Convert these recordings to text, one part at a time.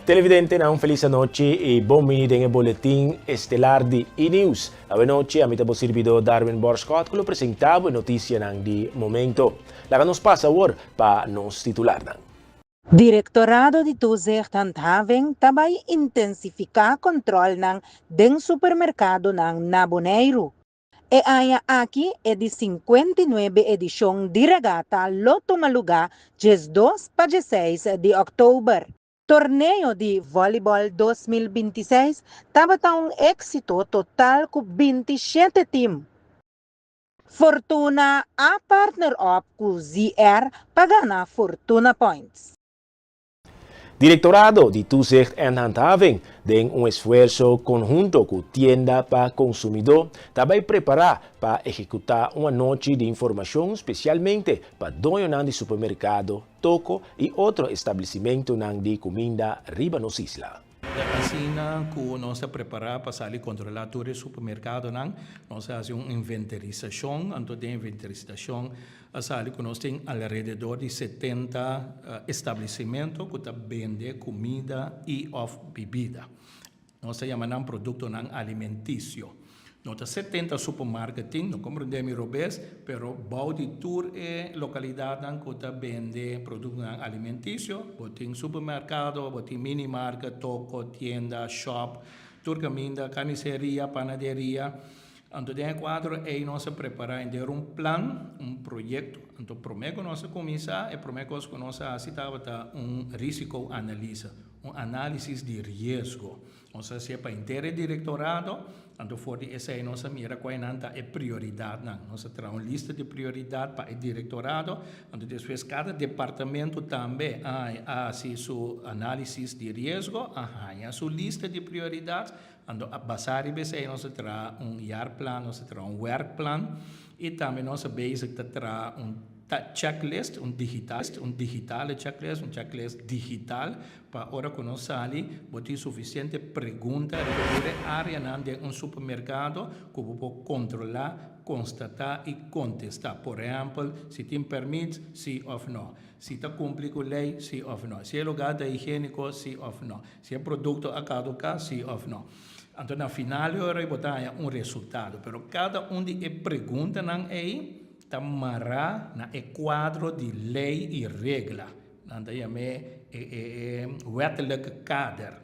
Televidentenan, un felis anochi i bon bini den e boletin estelar di E-News. Awe nochi ami ta bo sirbidó Darwin Borschot ku lo presentá bo e notisianan di momento. Laga nos pasa awor pa nos titularnan. Direktorado di Toezicht Handhaving ta bai intensifiká kòntròlnan den supermerkadonan na Boneiru. E aña aki e di 59 edishon di regata lo tuma lugá 12 pa 16 di òktober. Torneo di vòlibòl 2026 tabata un éksito total ku 27 tim. Fortuna a partner up ku ZR pa gana Fortuna Points. Direktorado di Toezicht en Handhaving, den un esfuerso konhunto ku Tienda pa Konsumidó, ta bai prepará pa ehekutá un anochi di informashon spesialmente pa doñonan di supermerkado, toko i otro establesimentunan di kuminda riba nos isla. Asina ku nos ta prepará pa sali kontrolá tur e supermerkadonan, nos a hasi un inventarisashon, anto den inventarisashon a sali ku nos tin alrededor di 70 establesimentu ku ta bende kumida i òf bibida. Nos ta yama nan produktonan alimentisio. No ta 70 supermarket tin, no komprendé mi robes, pero bou di tur e lokalidatnan ku ta bende produktonan alimentisio, bo tin supermerkado, bo tin minimarket, toko, tienda, shop, tur kaminda, karniseria, panaderia. Anto den e kuadro ei nos a prepará henter un plan, un proyekto. Anto promé ku nos a kuminsá, e promé kos ku nos a hasi tabata un risico-analise, un análisis di riesgo. Nos a hasié pa henter e direktorado, anto for di esei nos a mira kuainan ta e prioridatnan. Nos a traha un lista di prioridat pa e direktorado, anto despues kada departamento tambe a hasi su análisis di riesgo, a haña su lista di prioridat. Anto a basá riba esei nos a traha un jaarplan, nos a traha un werkplan i tambe nos a bezig ta traha un checklist, un digital, un digitale checklist, un checklist digital pa ora ku nos sali bo tin sufisiente pregunta riba tur e áreanan den un supermerkado ku bo por kontrolá, konstatá i kontestá. Por ehèmpel, si tin pèrmit, sí òf nò. Si ta kumpli ku lei, sí òf nò. Si e lugá ta higiéniko, sí òf nò. Si e produkto a kaduká, sí òf nò. Anto na final di ora bo ta haña un resultado. Pero kada un di e preguntanan ei ta mará na e kuadro di lei i regla. Nan ta yam'é e e wettelijke kader.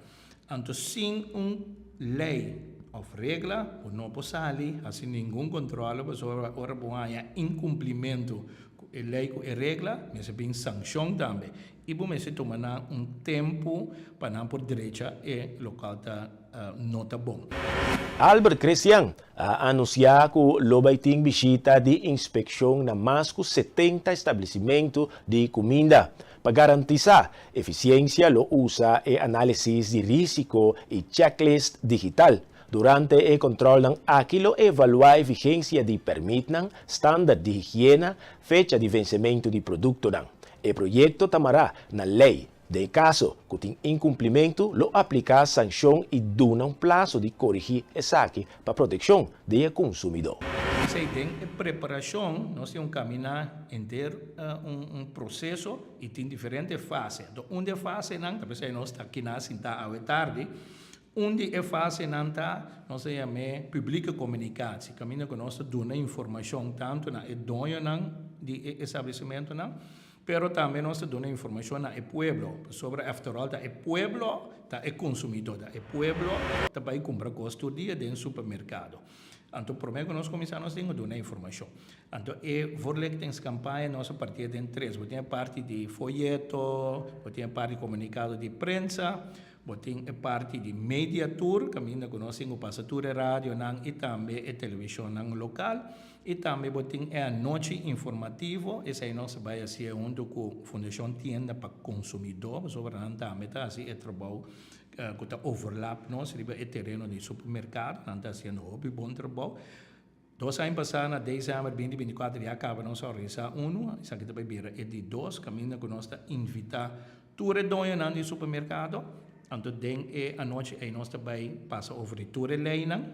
Anto sin un lei òf regla bo no por sali hasi ningun kontrole pasobra ora bo haña inkumplimentu ku e lei ku e regla mester bin sankshon tambe. I bo mester tuma nan un tempu pa nan por drecha e lokal ta no ta bon. Albert Cresian a anunsiá ku lo bai tin bishita di inspekshon na mas ku 70 establesimentu di kuminda. Pa garantisá efisiensia lo usa e análisis di rísiko i checklist digital. Durante e kòntròlnan aki lo evaluá e vigensia di pèrmitnan, standard di higiena, fecha di vensementu di produktonan. E proyekto ta mará na lei. Den kaso ku tin inkumplimentu lo apliká sanshon i duna un plaso di korigí esaki pa protekshon di e konsumidó. P'esei den e preparashon nos tin un kaminá henter un proseso i tin diferente fase. Anto un di e fasenan, ta p'esei nos ta akiná sintá awe tardi, un di e fasenan ta nos ta yam'é publike komunikatie, kaminda ku nos ta duna informashon tantu na e doñonan di e establesimentonan, pero tambe nos ta duna informashon na e pueblo, pasobra after all ta e pueblo ta e konsumidó, ta e pueblo ta bai kumpra kos tur dia den supermerkado. Anto promé ku nos kuminsá nos tin ku duna informashon. Anto e voorlichtingskampaña nos a partié den tres, bo tin e parti di foyeto, bo tin e parti di komunikado di prensa, Bo tin e parti di media tour kaminda ku nos tin ku pasa tur e radionan i tambe e televishonnan lokal. I tambe bo tin e anochi informativo, esei nos ta bai hasié huntu ku Fundashon Tienda pa Konsumidó, pasobra nan tambe ta hasi e trabou ku ta overlap nos riba e tereno di supermerkado, nan ta hasiendo hopi bon trabou. 2 aña pasá na desèmber 2024 ya kaba nos a organisá unu, esaki ta bai bira e di dos, kaminda ku nos ta invitá tur e doñonan di supermerkado, anto den e anochi ei nos ta bai pasa over di tur e leinan,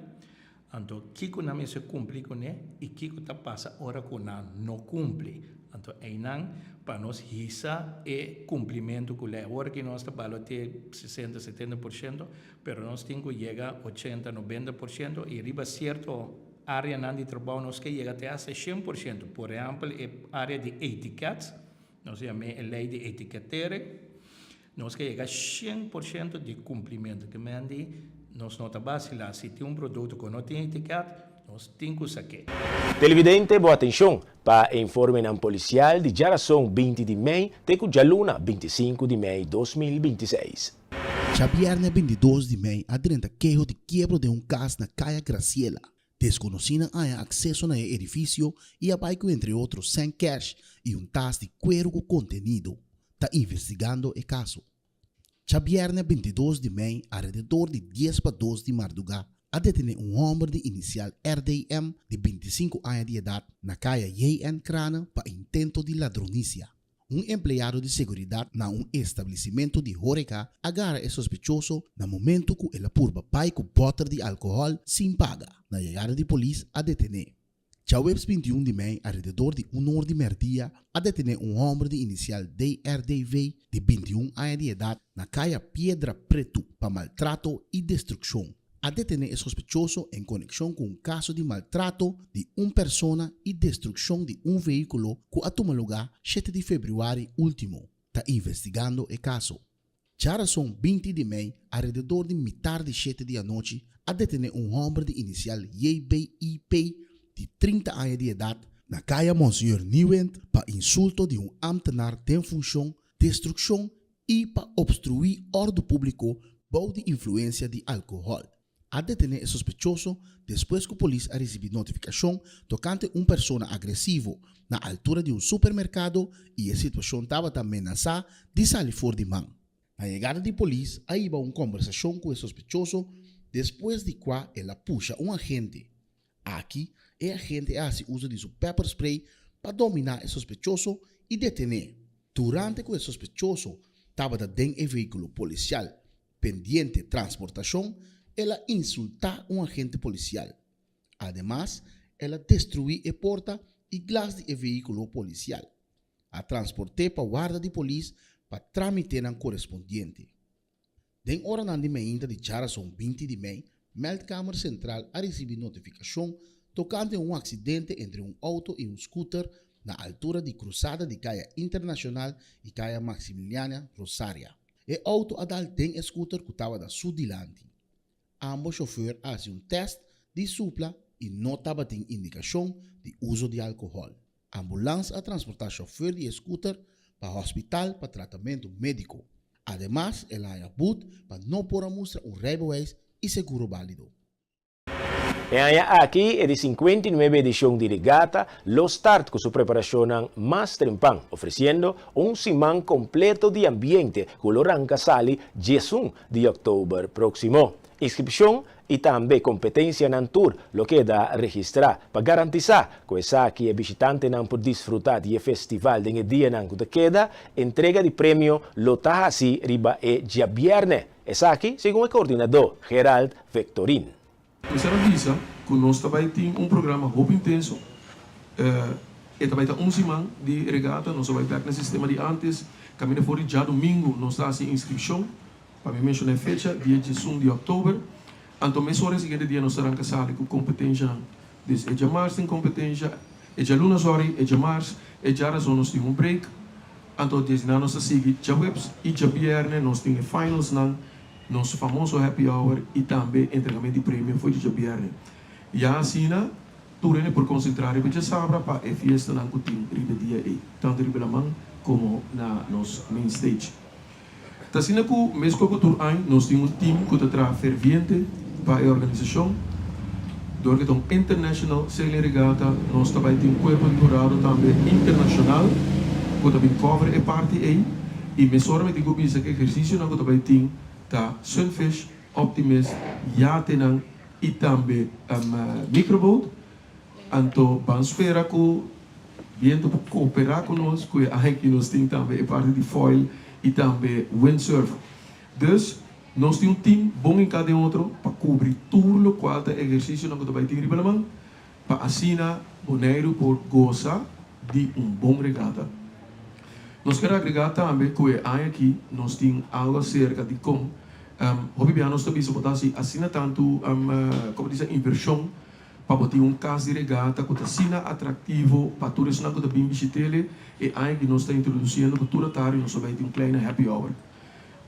anto kiko nan mester kumpli kuné i kiko ta pasa ora ku nan no kumpli. Anto einan pa nos hisa e kumplimentu ku lei. Awor ki nos ta balo te 60, 70%, pero nos tin ku yega 80, 90% i riba sierto áreanan di trabou nos ke yega te hasta 100%. Por ehèmpel e área di etiket, nos yam'é e lei di etiketere, nos ke yega 100% di kumplimentu. Ke men di nos no ta basilá, si tin un produkto ku no tin etiket, nos tin ku sak'é. Televidente bo atenshon pa e informenan polisial di djarason 20 di mei te ku djaluna 25 di mei 2026. Djabièrnè 22 di mei a drenta keho di kiebro den un kas na Kaya Graciela. Deskonosínan a haña akseso na e edifisio i a bai ku entre otro sèn kèsh i un tas di kueru ku kontenido. Ta investigando e kaso. Djabièrnè 22 di mei alrededor di 1:50 di mardugá a detené un hòmber di inisial RDM di 25 aña di edat na Kaya JN Krane pa intento di ladronisia. Un empleado di seguridat na un establesimentu di hóreka a gara e sospechoso na momentu ku el a purba bai ku bòter di alkohòl sin paga. Na yegada di polis a detené. Djaweps 21 di mei alrededor di un or di mèrdia a detené un hòmber di inisial DRDV di 21 aña di edat na Kaya Piedra Pretu pa maltrato i destrukshon. A detené e sospechoso en konekshon ku un kaso di maltrato di un persona i destrukshon di un vehíkulo ku a tuma lugá 7 di febrüari último. Ta investigando e kaso. Djarason 20 di mei alrededor di mitar di 7 di anochi a detené un hòmber di inisial JBIP di 30 aña di edat na Kaya Monseñor Nieuwind pa insulto di un ámtenar den funshon, destrukshon i pa opstruí òrdu públiko bou di influensia di alkohòl. A detené e sospechoso despues ku polis a risibí notifikashon tokante un persona agresivo na altura di un supermerkado i e situashon tabata menasá di sali for di man. Na yegada di polis a hiba un kòmbersashon ku e sospechoso despues di kua el a pusha un agente. Aki e agente a hasi uso di su pepper spray pa dominá e sospechoso i detené. Durante ku e sospechoso tabata den e vehíkulo polisial pendiente transportashon, el a insultá un agente polisial. Ademas, el a destruí e porta i glas di e vehíkulo polisial. A transport'é pa warda di polis pa trámitenan korespondiente. Den oranan di meinta di djarason 20 di mei, Meldkamer Sentral a risibí notifikashon tokante un aksidente entre un outo i un skuter na altura di krusada di Kaya Internashonal i Kaya Maximiliana Rosaria. E outo a dal den e skuter ku tabata su dilanti. Ambos shofùr a hasi un tèst di supla i no tabatin indikashon di uso di alkohòl. Ambulans a transportá shofùr di e skuter pa hòspital pa tratamentu médiko. Ademas el a haña but pa no por a mustra un rijbewijs i seguro bálido. E aña aki e di 59 edishon di Regata lo start ku su preparashonnan mas trempan, ofresiendo un siman kompleto di ambiente ku lo ranka sali 11 di òktober próksimo. Inskripshon i tambe kompetensianan tur lo keda registrá pa garantisá ku esaki e bishitantenan por disfrutá di e festival den e dianan ku ta keda. Entrega di premio lo ta hasi riba e djabièrnè. Esaki segun e koordinadó Gerald Vectorin. Mester a bisa ku nos ta bai tin un programa hopi intenso. E ta bai ta un siman di regata, nos a bai bèk na e sistema di ántes. Kaminda for di djadumingu nos ta hasi inskripshon. Pa mi menshoná e fecha, dia 11 di òktober. Anto mesora e siguiente dia nos ta ranka sali ku kompetenshanan. Dus e djamars tin kompetensha, e djaluna sòri, e djamars, e djarazon nos tin un break. Anto desna nos ta sigui djaweps i djabièrnè nos tin e finalsnan, nos famoso happy hour i tambe entregament di premio for di djabièrnè. Ya asina tur hende por konsentrá riba djasabra pa e fiestanan ku tin riba e dia ei, tantu riba laman komo na nos main stage. Ta asina ku meskos ku tur aña nos tin un tim ku ta traha ferviente pa e organisashon. Dor ku ta un international sailing regatta nos ta bai tin un kuerpo di hurado tambe internashonal ku ta bin cover e parti ei i mesora mi tin ku bisa ku e ehersisionan ku ta bai tin ta sunfish, optimist, yatenan i tambe microboat. Anto ban spera ku bientu por kooperá ku nos ku e aña aki nos tin tambe e parti di foil i tambe windsurf. Dus nos tin un team bon hinká den otro pa kubri tur lokual ta ehersisionan ku ta bai tin riba laman pa asina Boneiru por gosa. di un bon regata. Nos ker agregá tambe ku e aña aki nos tin algu aserka di kon hopi bia nos ta bisa bo ta hasi asina tantu komo ta bisa invershon pa bo tin un kas di regata ku ta asina atraktivo pa tur esnan ku ta bin bishit'ele. E aña aki nos ta introdusiendo ku tur atardi nos ta bai tin un kleine happy hour.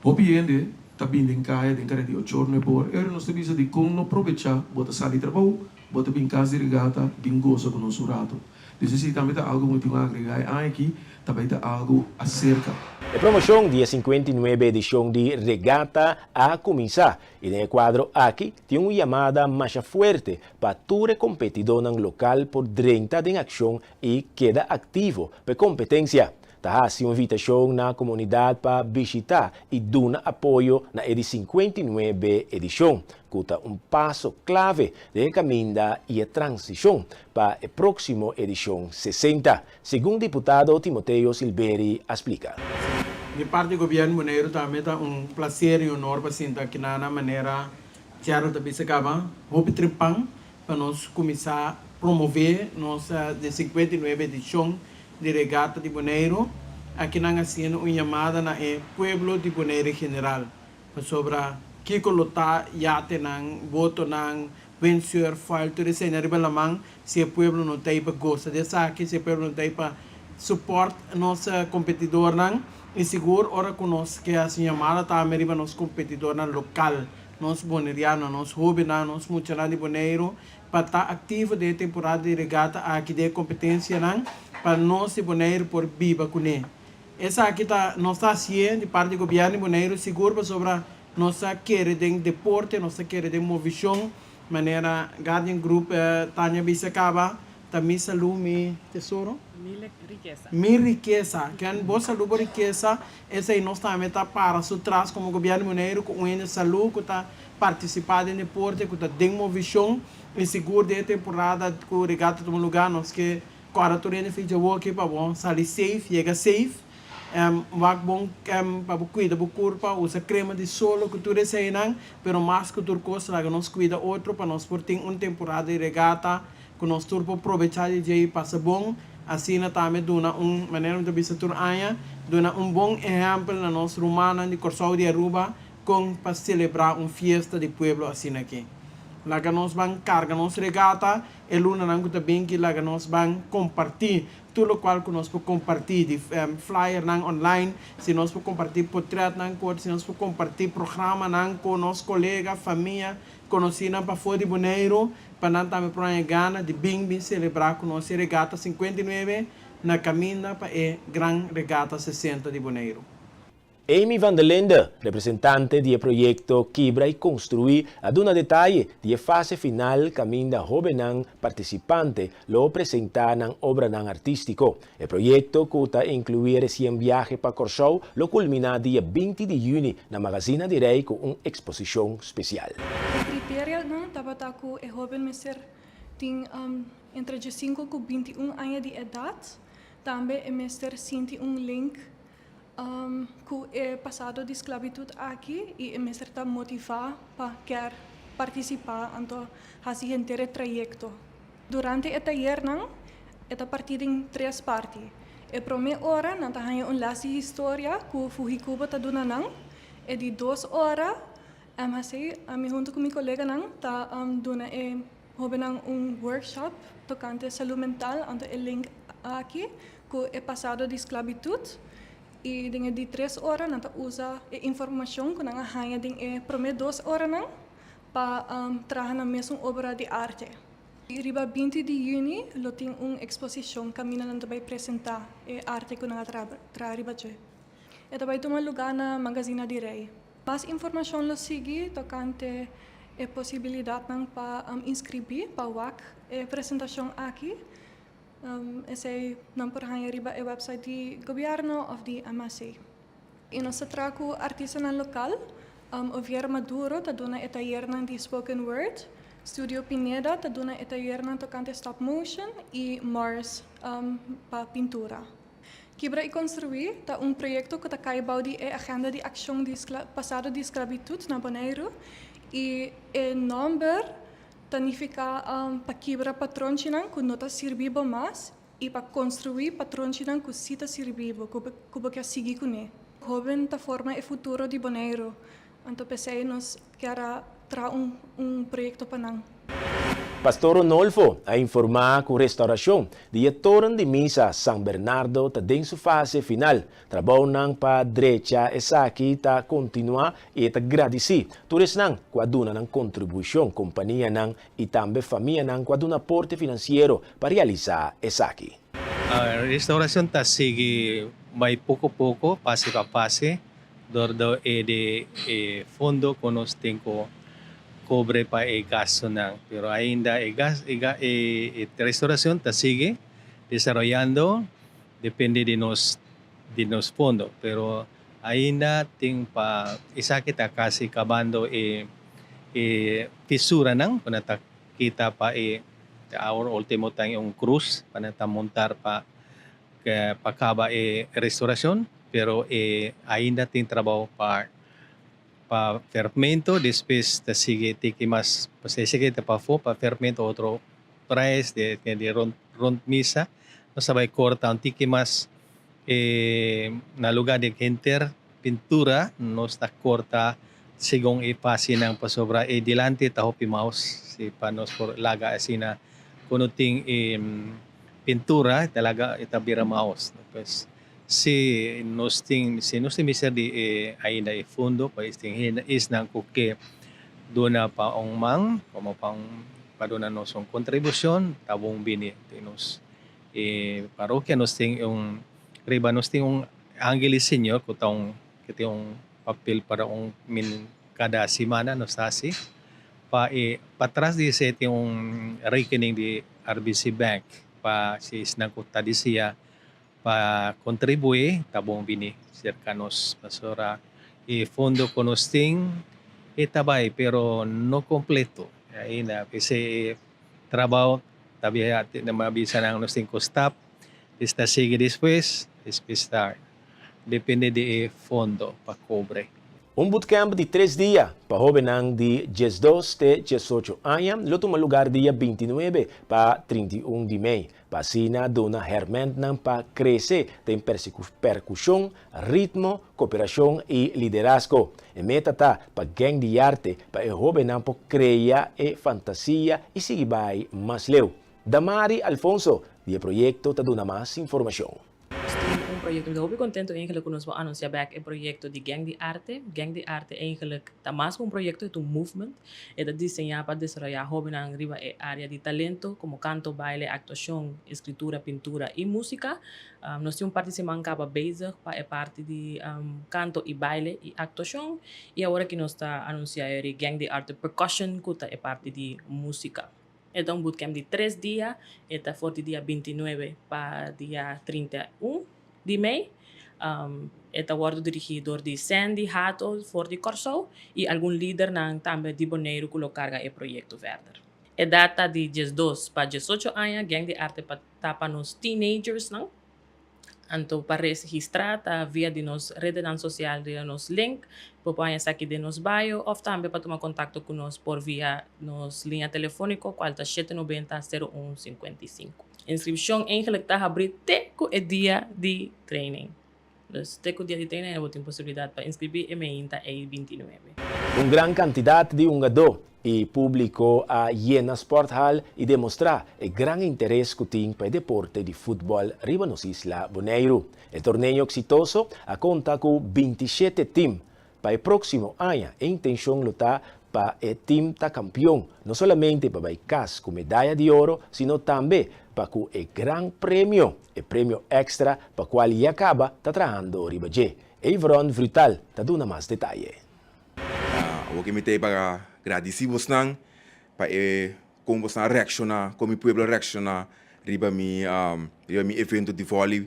Hopi hende ta bin den kaya den kare di ochor nuebe or, e ora nos ta bisa dikon no probechá bo ta sali trabou, bo ta bin kas di regata bin gosa ku nos un rato. Dus esei tambe ta algu ku mi tin ku agregá e aña aki ta bai ta algu aserka. E promoshon di e 59 edishon di Regata a kuminsá i den e kuadro aki tin un yamada masha fuerte pa tur e kompetidónan lokal por drenta den akshon i keda aktivo pa e kompetensia. Ta hasi un invitashon na komunidat pa bishitá i duna apoyo na e di 59 edishon, ku ta un paso klave den e kaminda i e transishon pa e próksimo edishon 60, segun diputado Timoteo Silveri a splika. Di parti Gobièrnu Boneiru tambe ta un plaser i honor pa sinta aki na na manera Gerald ta bisa kaba hopi trempan pa nos kuminsá promové nos di 59 edishon di Regata di Boneiru. Aki nan hasiendo un yamada na e pueblo di Boneiru en general pasobra kiko lo ta yatenan, botonan, windsurf, foil tur esei riba laman si e pueblo no ta ei pa gosa di esaki, si e pueblo no ta ei pa support nos kompetidornan i sigur ora ku nos ke hasi un yamada tambe riba nos kompetidornan lokal, nos boneriano, nos hóbennan, nos muchanan di Boneiru pa ta aktivo den e temporada di regata aki den e kompetensianan pa nos di Boneiru por biba kuné. Esaki ta nos ta hasié di parti di gobièrnu di Boneiru sigur pasobra nos ta kere den deporte, nos ta kere den movishon manera Guardian Group Tania bisa kaba ta mi salú mi tesoro. Mi rikesa. Mi rikesa. Ken bo salú bo rikesa esei nos tambe ta para su tras komo gobièrnu di Boneiru ku un hende salú ku ta partisipá den deporte ku ta den movishon i sigur den e temporada ku regata tuma lugá nos ke kòrda tur hende fija woki pa bo sali safe, yega safe, wak bon pa bo kuida bo kurpa, usa krema di solo ku tur eseinan, pero mas ku tur kos laga nos kuida otro pa nos por tin un temporada di regata ku nos tur por probechá di dje i pasa bon, asina tambe duna un, manera mi ta bisa tur aña, duna un bon ehèmpel na nos rumannan di Kòrsou di Aruba Kon pa selebrá un fiesta di pueblo asina aki? Laga nos ban karga nos regata e lunanan ku ta bin ki laga nos ban kompartí tur lokual ku nos por kompartí di flyernan online, si nos por kompartí potrètnan ku otro, si nos por kompartí programanan ku nos kolega, famia, konosínan pafó di Boneiru pa nan tambe por haña gana di bin bin selebrá ku nos e regata 59 na kaminda pa e gran regata 60 di Boneiru. Amy van der Linde, representante di e proyekto Kibra i Konstruí, a duna detaye di e fase final kaminda hóbennan partisipante lo presentá nan obranan artístiko. E proyekto, ku ta inkluí e resien biahe pa Kòrsou, lo kulminá dia 20 di yüni na Magazina di Rei ku un eksposishon spesial. E kriterianan tabata ku e hóben mester tin entre 15 ku 21 aña di edat, tambe e mester sinti un link Ku e pasado di sklabitut aki i e mester ta motivá pa kier partisipá anto hasi henter e trayekto. Durante e tayernan e ta partí den tres parti. E promé ora nan ta haña un lès di historia ku Fuhikubo ta duna nan. E di dos ora MHC, ami huntu ku mi koleganan ta duna e hóbennan un workshop tokante salú mental anto e link aki ku e pasado di sklabitut i den e di tres ora nan ta usa e informashon ku nan a haña den e promé dos oranan pa traha nan mesun obra di arte. Riba 20 di yüni lo tin un eksposishon kaminda nan ta bai presentá e arte ku nan a traha riba dje. E ta bai tuma lugá na Magazina di Rei. Mas informashon lo sigui tokante e posibilidatnan pa inskribí pa wak e presentashon aki. Esei nan por haña riba e website di gobièrnu òf di MAC. I nos ta traha ku artistanan lokal. Ovier Maduro ta duna e tayernan di spoken word, Studio Pineda ta duna e tayernan tokante stop motion i Mars pa pintura. Kibra i Konstruí ta un proyekto ku ta kai bou di e Agenda di Akshon di Pasado di Sklabitut na Boneiru i e nòmber ta nifiká pa kibra patronchinan ku no ta sirbi bo mas. I pa konstruí patronchinan ku sí ta sirbi bo, ku bo ke sigui kuné. Hóben ta forma e futuro di Boneiru, anto p'esei nos kier a traha un proyekto pa nan. Pastor Ronolfo a informá ku restaurashon di e toren di misa San Bernardo ta den su fase final. Trabounan pa drecha esaki ta kontinuá i e ta gradisí tur esnan ku a duna nan kontribushon, kompanianan i tambe famianan ku a duna aporte finansiero pa realisá esaki. Restauracion ta sigui bai poco poco, pase pa pase, dor do e di e fondo cu nos tin cu cobre pa e gastonan. Pero ainda e gas e e restauracion ta sigui desaroyando depende di nos di nos fondo. Pero ainda tin pa esaki ta casi cabando e e fisuranan cu nan ta kita pa e awor ultimo ta un cruz pa nan ta montar pa pa caba e restauracion pero e ainda tin trabao pa pa fermento despues ta sigui tiki mas pasobra esaki ta pafo pa fermento otro prijs di di rond rond misa nos ta bay corta un tiki mas e na lugar di henter Pintura nos ta corta segun e fasinan pasobra e dilanti ta hopi maus si pa nos por laga asina cu no tin e pintura ta laga e ta bira maus pues si nos tin si nos tin mester di e ainda e fondo pa estin hende esnan cu ke duna pa un man como pa un pa duna nos un contribucion ta bon bini den nos e parokia nos tin un Riba nos tin un angel di Señor ku ta un ku tin un papel para un min kada simana nos ta hasi pa e patras di esei tin un rekening di RBC Bank pa si esnan ku ta desia pa kontribuí ta bon bini serka nos pasobra e fondo ku nos tin e ta bai pero no kompleto ainda p'esei e trabou ta biaha bisa nan nos tin ku stap. Esta sigui despues, despues ta depende di e fondo pa cobre. Un bootcamp di tres dia pa hobennan di 12 te 18 aña lo tuma lugar dia 29 pa 31 di mei, pa asina duna hermentnan pa crece den percusion, ritmo, cooperacion y liderazgo. E meta ta pa Gang di Arte pa e hobennan por crea e fantasia y sigui bay mas leu. Damari Alfonso di e proyekto ta duna mas informashon. Nos tin un proyekto, mi ta hopi kontentu eigenlijk ku nos por anunsia bek e proyekto di Gang di Arte. Gang di Arte eigenlijk ta mas ku un proyekto, e ta un movement. E ta diseñá pa desaroyá hóbennan riba e área di talento komo kanto, baile, aktuashon, eskritura, pintura i músika. Nos tin un par di siman kaba bezig pa e parti di kanto i baile i aktuashon i awor aki nos ta anunsiá e Gang di Arte Percussion ku ta e parti di músika. E ta un bootcamp di tres dia, e ta for di dia 29 pa dia 31 di mei. E ta wòrdu dirigí dor di Sandy Hato for di Kòrsou i algun lidernan tambe di Boneiru ku lo karga e proyekto verder. E data di 12 pa 18 aña, Gang di Arte pa ta pa nos teenagersnan. Anto pa registrá ta via di nos redenan sosial riba nos link, bo por haña esaki den nos bio òf tambe pa tuma kontakto ku nos por via nos liña telefóniko kual ta shete nobenta sero un 55. Inskripshon eigenlik ta habrí te ku e dia di training. Dus te ku dia di training bo tin posibilidat pa inskribí e meinta ei 29. Un gran kantidat di hungadó E públiko a yena Sporthal i demostrá e gran interes ku tin pa e deporte di futbòl riba nos isla Boneiru. E torneo eksitoso a konta ku 27 tim. Pa e próksimo aña e intenshon lo ta pa e tim ta kampion, no solamente pa bai kas ku medaya di oro, sino tambe pa ku e gran premio, e premio èkstra pa kual ya kaba ta trahando riba dje. Evron Vrutal ta duna mas detaye. Awor ke mi ta ei pa gradisí bosnan pa e kon bosnan a reakshoná, kon mi pueblo a reakshoná riba mi riba mi evento di vòli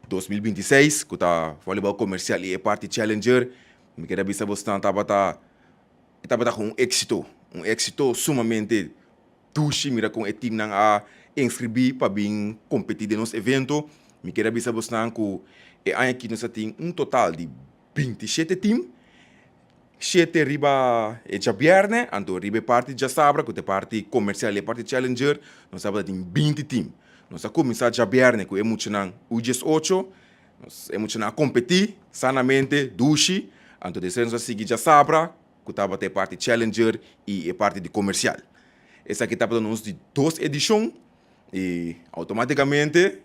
2026 ku ta vòlibòl komersial i e parti challenger. Mi kere bisa bosnan tabata e tabata un éksito, un éksito sumamente dushi mira kon e timnan a inskribí pa bin kompetí den nos evento. Mi kere bisa bosnan ku e aña aki nos a tin un total di 27 tim, shete riba e djabièrnè, anto riba e parti djasabra ku ta e parti komersial i e parti challenger, nos tabata tin 20 tim. Nos a kuminsá djabièrnè ku e muchanan U 18. Nos e muchanan a kompetí sanamente, dushi. Anto despues nos a sigui djasabra ku tabata e parti Challenger i e parti di komersial. Esaki tabata nos di dos edishon i outomátikamente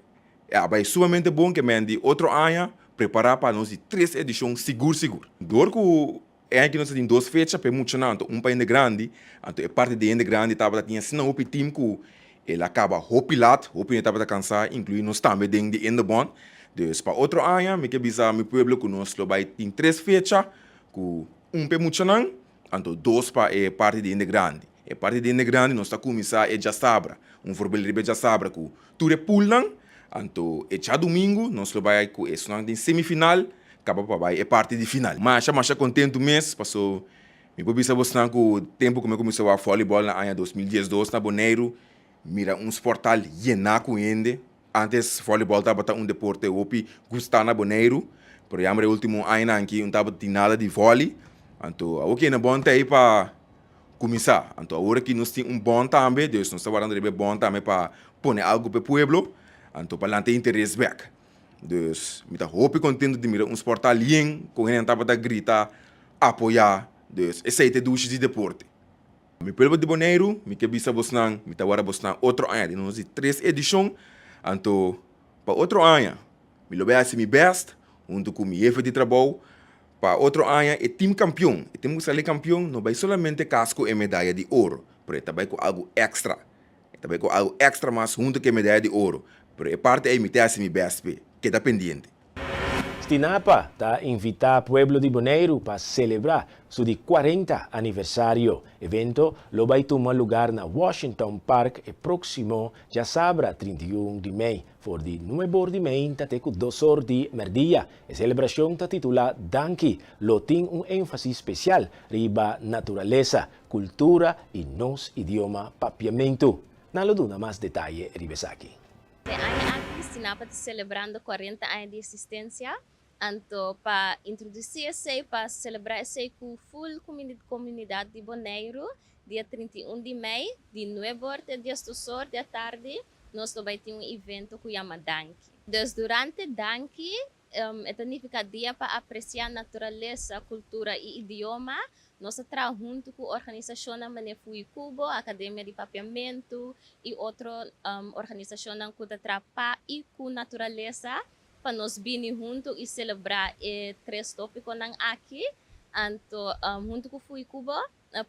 e a bai sumamente bon ke men di otro aña prepará pa nos di tres edishon sigur sigur. Dor ku E aña aki nos a tin dos fecha pa e muchanan, anto un pa hende grandi, anto e parti di hende grandi tabata tin asina hopi team ku el a kaba hopi lat, hopi hende tabata kansa, inkluí nos tambe den di Indebon. Dus pa otro aña mi ke bisa mi pueblo ku nos lo bai tin tres fecha, ku un pa e muchanan, anto dos pa e parti di hende grandi. E parti di hende grandi nos ta kuminsá e djasabra, un voorbeeld riba e djasabra ku tur e poolnan, anto e djadumingu nos lo bai ku esunnan den semifinal, Kaba pa bai e parti di final. Masha masha kontentu mes paso mi por bisa bosnan ku tempu ku mi a kuminsá wak vòlibòl na aña 2012 na Boneiru mira un sportal yená ku hende. Antes vòlibòl tabata un deporte hopi gustá na Boneiru pero ya mira e último añanan aki no tabata tin nada di vòli. Anto awor kende bon ta ei pa kuminsá. Anto awor aki nos tin un bòn tambe dus nos ta wardando riba e bòn tambe pa pone algu pa e pueblo anto pa lanta e interes bèk. Dus mi ta hopi contento di mira un sportal yen cu hendenan tabata grita apoya. Dus esey ta e dushi di deporte. Mi pueblo di Boneiru, mi ke bisa bosnan, mi ta wara bosnan otro aña den nos di tres edicion. Anto pa otro aña mi lo bay haci mi best hunto cu mi hefe di trabou pa otro aña e team campeon, e team cu sali campeon no bay solamente cas cu e medaya di oro, pero e ta bay cu algo extra. E ta bai ku algu èkstra mas huntu ku e medaya di oro, pero e parti ei mi ta hasi mi bèst p'e. Keda pendiente. Stinapa ta invitá pueblo di Boneiru pa selebrá su di 40 aniversario. Evento lo bai tuma lugar na Washington Park e próksimo djasabra 31 di mei, for di nuebe or di meinta te ku dos or di mèrdia. E selebrashon ta titulá Danki, lo tin un énfasis spesial riba naturalesa, Kultura i nos idioma Papiamentu. Nan lo duna mas detaye riba esaki. E aña aki Stinapa ta selebrando 40 aña di existencia, anto pa introduci esey, pa celebra esey cu full comunidad di Boneiru, dia 31 di mei, di nuebe or te diesdos or di atardi, nos lo bay tin un evento cu yama Danki. Dus durante Danki E ta nifiká dia pa apresiá naturalesa, kultura i idioma. Nos ta traha huntu ku organisashonnan manera Fuikubo, Akademia di Papiamentu i otro organisashonnan ku ta traha pa i ku naturalesa pa nos bini huntu i selebrá e tres tópikonan aki. Anto huntu ku Fuikubo,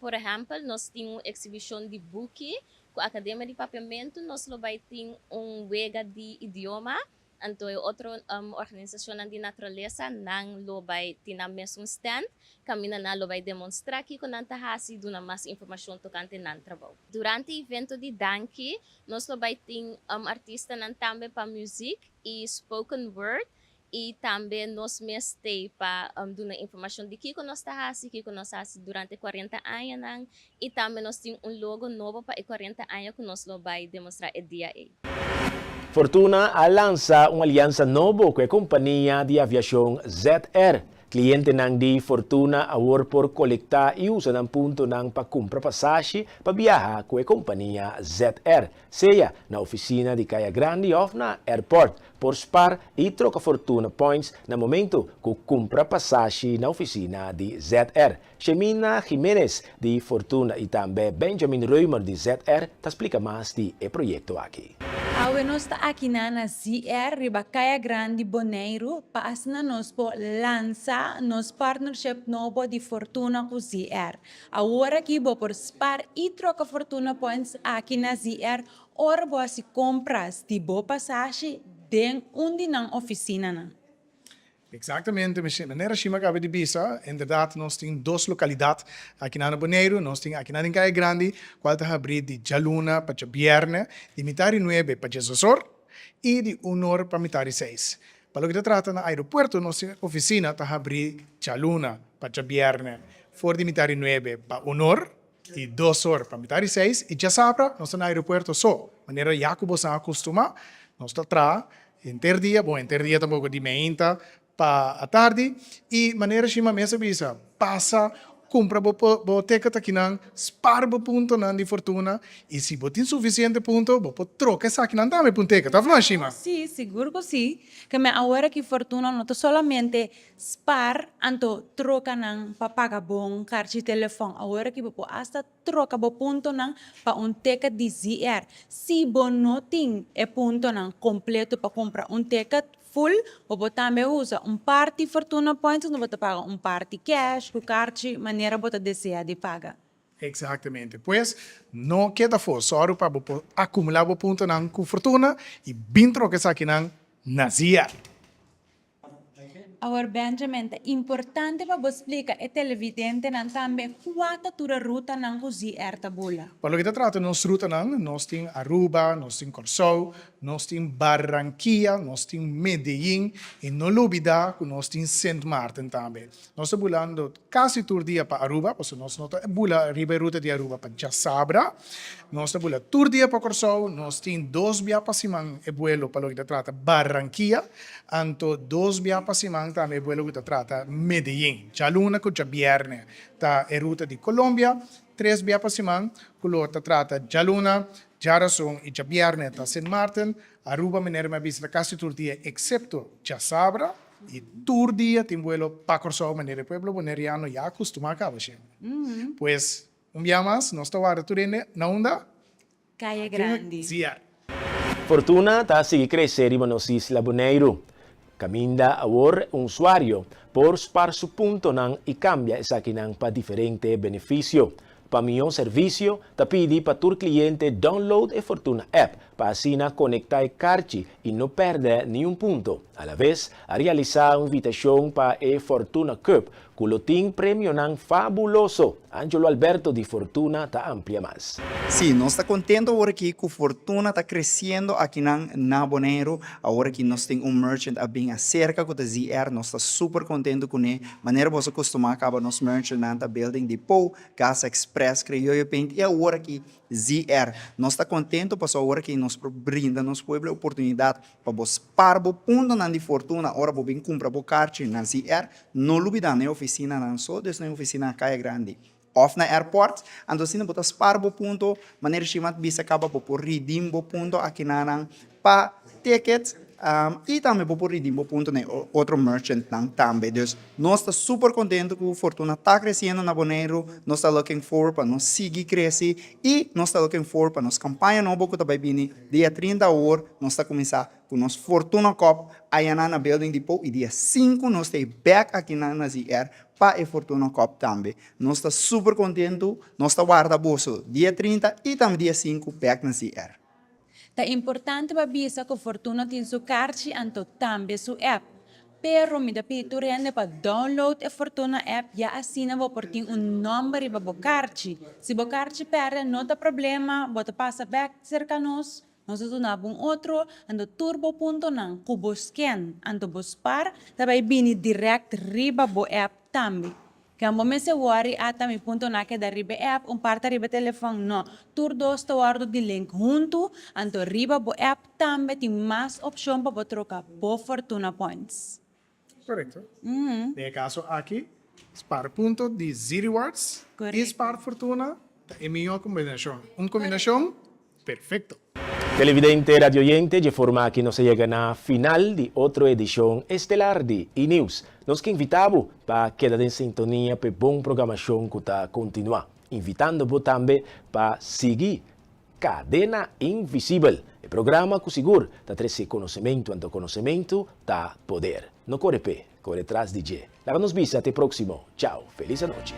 por ehèmpel, nos tin un eksibishon di buki. Ku Akademia di Papiamentu nos lo bai tin un wega di idioma. Anto e otro organisashonnan di naturalesa nan lo bai tin nan mesun stand kaminda nan lo bai demonstrá kiko nan ta hasi i duna mas informashon tokante nan trabou. Durante e evento di Danki nos lo bai tin artistanan tambe pa muzik i spoken word i tambe nos mes t'ei pa duna informashon di kiko nos ta hasi, kiko nos a hasi durante e 40 añanan i tambe nos tin un logo nobo pa e 40 aña ku nos lo bai demonstrá e dia ei. Fortuna a lansa un aliansa nobo ku e kompania di aviashon ZR. Klientenan di Fortuna awor por kolektá i usa nan puntonan pa kumpra pasashi pa biaha ku e kompania ZR, sea na ofisina di Kaya Grandi òf na airport. Por spar i troka Fortuna Points na momento ku kumpra pasashi na ofisina di ZR. Shemina Jimenez di Fortuna i tambe Benjamin Reumer di ZR ta splika mas di e proyekto aki. Awe nos ta akinan na ZR riba Kaya Grandi Boneiru pa asina nos por lansa nos partnership nobo di Fortuna ku ZR. Awor aki bo por spar i troka Fortuna Points aki na ZR ora bo hasi kompras di bo pasashi den un di nan ofisinanan. Exactamente, manera Shima acaba di bisa, inderdaad nos tin dos localidad akinan na Boneiru, nos tin akinan den Kaya Grandi, cual ta habri di djaluna pa djabierne, di mitar di nuebe pa diesdos or y di un or pa mitar di seis. Pa loke ta trata na aeropuerto, nos oficina ta habri djaluna pa djabierne for di mitar di nuebe pa un or di dos or pa mitar di seis y djasabra nos ta na aeropuerto so, manera ya cu boso a acostuma, nos ta traha henter dia, bon henter dia tampoco di meinta pa atardi y manera Shima mes a bisa pasa. Kumpra bo bo ticket akinan, spar bo puntonan di Fortuna i si bo tin sufisiente punto bo por troka esakinan tambe pa un ticket, òf no Shima? Sí, sigur ku sí. Ke men awor aki Fortuna no ta solamente spar anto troka nan pa paga bon karchi telefòn. Awor aki bo por asta troka bo puntonan pa un ticket di ZR. Si bo no tin e puntonan kompleto pa kumpra un ticket full, bo por tambe usa un parti Fortuna Points unda bo ta paga un parti cash ku karchi manera bo ta desea di paga. Exactamente. Pues, no keda afó. Sòru pa bo por akumulá bo puntonan ku Fortuna i bin troka esakinan na ZR. Awor Benjamin, ta importante pa bo splika e televidentenan tambe kua ta tur e rutanan ku ZR ta bula. Pa loke ta trata nos rutanan, nos tin Aruba, nos tin Kòrsou, nos tin Barranquilla, nos tin Medellin i no lubida ku nos tin Sint Maarten tambe. Nos ta bulando kasi tur dia pa Aruba, pasobra nos no ta bula riba e ruta di Aruba pa djasabra. Nos ta bula tur dia pa Kòrsou, nos tin dos bia pa siman e buelo pa loke ta trata Barranquilla, anto dos bia pa siman tambe e buelo ku ta trata Medellin. Djaluna ku djabièrnè ta e ruta di Colombia, tres bia pa siman ku lo ta trata djaluna, djarason i djabièrnè ta Sint Maarten. Aruba manera mi a bisa ta kasi tur dia eksepto djasabra i tur dia tin buelo pa Kòrsou manera e pueblo boneriano ya a kustumá kaba shende. Pues Un bia mas, nos ta warda tur hende na unda? Kaya Grandi. Zia. Fortuna ta sigui krese riba nos isla Boneiru. Kaminda awor un usuario por spar su puntonan i kambia esakinan pa diferente benefisio. Pa mihó servisio, ta pidi pa tur kliente download e Fortuna app pa asina konektá e karchi i no pèrdè niun punto. Alaves, a realisá un invitashon pa e Fortuna Cup Cu lo tin premionan fabuloso. Angelo Alberto di Fortuna ta amplia mas. Sí, nos ta contento awor aki cu Fortuna ta creciendo akinan na Boneiru. Awor aki nos tin un merchant a bin acerca cu ta ZR. Nos ta super contento cune. Manera boso costuma caba nos merchantnan ta Building Depot, Gas Express, Criollo Paint y awor aki ZR. Nos ta contento pasobra awor aki nos por brinda nos pueblo e oportunidad Pa bo spar bo puntonan di fortuna ora bo bin kumpra bo karchi na ZR, no lubida na e ofisinanan so, dus na e ofisina na Kaya Grandi òf na airport. Anto asina bo ta spar bo punto, manera Shima ta bisa kaba bo por redeem bo punto akinanan pa tickets i tambe bo por redeem bo punto na e otro merchantnan tambe. Dus nos ta super kontentu ku Fortuna ta kresiendo na Boneiru, nos ta looking forward pa nos sigui kresi i nos ta looking forward pa nos kampaña nobo ku ta bai bini Dia 30 awor nos ta kuminsá ku nos Fortuna Cup ayanan na Building Depot i dia sinku nos ta e bèk akinan na ZR pa e Fortuna Cup tambe. Nos ta super kontentu, nos ta warda boso dia 30 i tambe dia sinku bèk na ZR. Ta importante pa bisa ku Fortuna tin su karchi anto tambe su app. Pero mi ta pidi tur hende pa download e Fortuna app ya asina bo por tin un nomber riba bo karchi. Si bo karchi perde no ta problema, bo ta pasa bek serka nos, nos ta duna bo un otro, anto tur bo puntonan ku bo scan anto bo spar ta bai bini direct riba bo app tambe. Ken bo mester worry ata mi puntonan a keda riba e app, un parti riba e telefon, no. Tur dos ta wordo di link huntu, anto riba bo app tambe tin mas opcion pa bo troca bo Fortuna Points. Correcto. Den e caso aki, spaar punto di Z-Rewards y spaar Fortuna ta e mihor combinacion. Un combinacion Perfecto. Televidente, radioyente, dje forma aki nos a yega na final di otro edishon estelar di E-News. Nos ke invitá bo pa keda den sintonia p'e bon programashon ku ta kontinuá. Invitando bo tambe pa sigui Kadena Invisibel, e programa ku sigur ta trese konosementu, anto konosementu ta poder. No kore p'e, kore tras di dje. Laga nos bisa te próksimo. Chao, felis anochi.